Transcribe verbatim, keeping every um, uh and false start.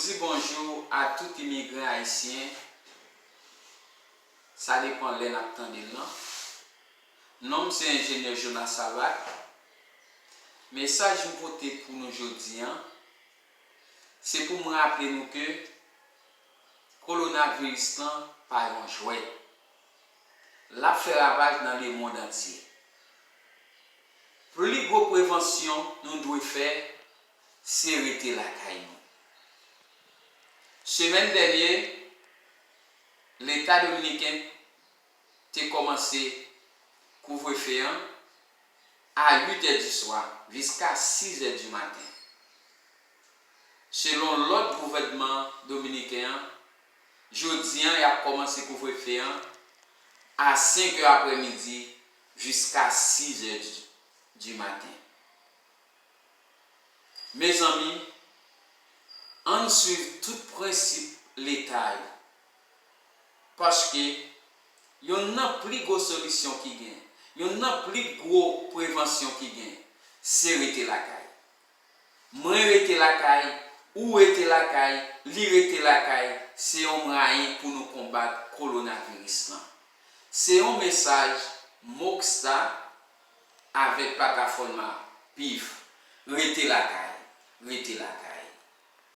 Di bonjou a tout imigran ayisyen, sa depan lè n ap tande l lan. Non m se enjenyè Jonas Sabat. Mesaj m pote pou nou jodi an, se pou m raple nou ke kowonaviris lan pa yon jwèt. L ap fè ravaj nan lemonn antye. Pli gwo prevansyon nou dwe fè, se rete lakay nou. Semèn dènye, Leta dominiken te kòmanse kouvrefe an a uit è di swa jiska sis è di maten. Selon lòd gouvènman dominiken an, jodi an y ap kòmanse kouvrefe an a senk è aprèmidi jiska sis è di, di maten. Mezanmi, ann swiv tout prensip Leta yo. Paske yonn nan pli gwo solisyon ki gen, yonn nan pli gwo prevansyon ki gen, se rete lakay. Mwen rete lakay, ou rete lakay, li rete lakay, se yon mwayen pou nou konbat kowonaviris lan. Se yon mesaj Mokstar avèk Plataforma Pif. Rete lakay, rete lakay.